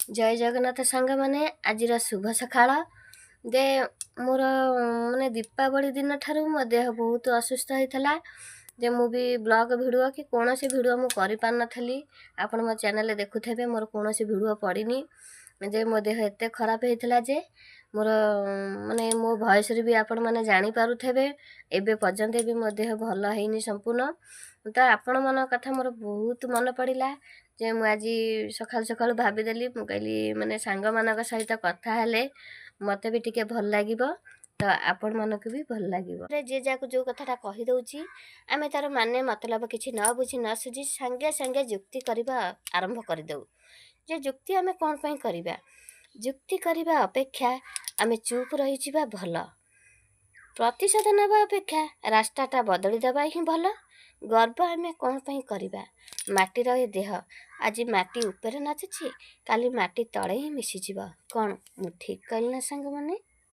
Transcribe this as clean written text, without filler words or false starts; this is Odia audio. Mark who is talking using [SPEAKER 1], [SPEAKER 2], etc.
[SPEAKER 1] ଜୟ ଜଗନ୍ନାଥ ସାଙ୍ଗମାନେ, ଆଜିର ଶୁଭ ସକାଳ। ଯେ ମୋର ମାନେ ଦୀପାବଳି ଦିନଠାରୁ ମୋ ଦେହ ବହୁତ ଅସୁସ୍ଥ ହେଇଥିଲା ଯେ ମୁଁ ବି ବ୍ଲଗ୍ ଭିଡ଼ିଓ କି କୌଣସି ଭିଡ଼ିଓ ମୁଁ କରିପାରିନଥିଲି। ଆପଣ ମୋ ଚ୍ୟାନେଲରେ ଦେଖୁଥିବେ, ମୋର କୌଣସି ଭିଡ଼ିଓ ପଡ଼ିନି। ଯେ ମୋ ଦେହ ଏତେ ଖରାପ ହେଇଥିଲା ଯେ ମୋର ମାନେ ମୋ ଭଏସ୍ରେ ବି ଆପଣମାନେ ଜାଣିପାରୁଥିବେ। ଏବେ ପର୍ଯ୍ୟନ୍ତ ବି ମୋ ଦେହ ଭଲ ହେଇନି ସମ୍ପୂର୍ଣ୍ଣ। ତ ଆପଣମାନଙ୍କ କଥା ମୋର ବହୁତ ମନେ ପଡ଼ିଲା ଯେ ମୁଁ ଆଜି ସକାଳୁ ସକାଳୁ ଭାବିଦେଲି, ମୁଁ କହିଲି ମାନେ ସାଙ୍ଗମାନଙ୍କ ସହିତ କଥା ହେଲେ ମୋତେ ବି ଟିକେ ଭଲ ଲାଗିବ, ତ ଆପଣମାନଙ୍କୁ ବି ଭଲ ଲାଗିବ। ଯିଏ ଯାହାକୁ ଯେଉଁ କଥାଟା କହିଦେଉଛି, ଆମେ ତାର ମାନେ ମତଲବ କିଛି ନ ବୁଝି ନ ସୁଝି ସାଙ୍ଗେ ସାଙ୍ଗେ ଯୁକ୍ତି କରିବା ଆରମ୍ଭ କରିଦେଉ। ଯେ ଯୁକ୍ତି ଆମେ କ'ଣ ପାଇଁ କରିବା? ଯୁକ୍ତି କରିବା ଅପେକ୍ଷା ଆମେ ଚୁପ୍ ରହିଯିବା ଭଲ। ପ୍ରତିଶୋଧ ନେବା ଅପେକ୍ଷା ରାସ୍ତାଟା ବଦଳି ଦେବା ହିଁ ଭଲ। ଗର୍ବ ଆମେ କ'ଣ ପାଇଁ କରିବା? ମାଟିର ଏ ଦେହ ଆଜି ମାଟି ଉପରେ ନାଚୁଛି, କାଲି ମାଟି ତଳେ ହିଁ ମିଶିଯିବ। କ'ଣ ମୁଁ ଠିକ୍ କହିଲି ନା ସାଙ୍ଗମାନେ?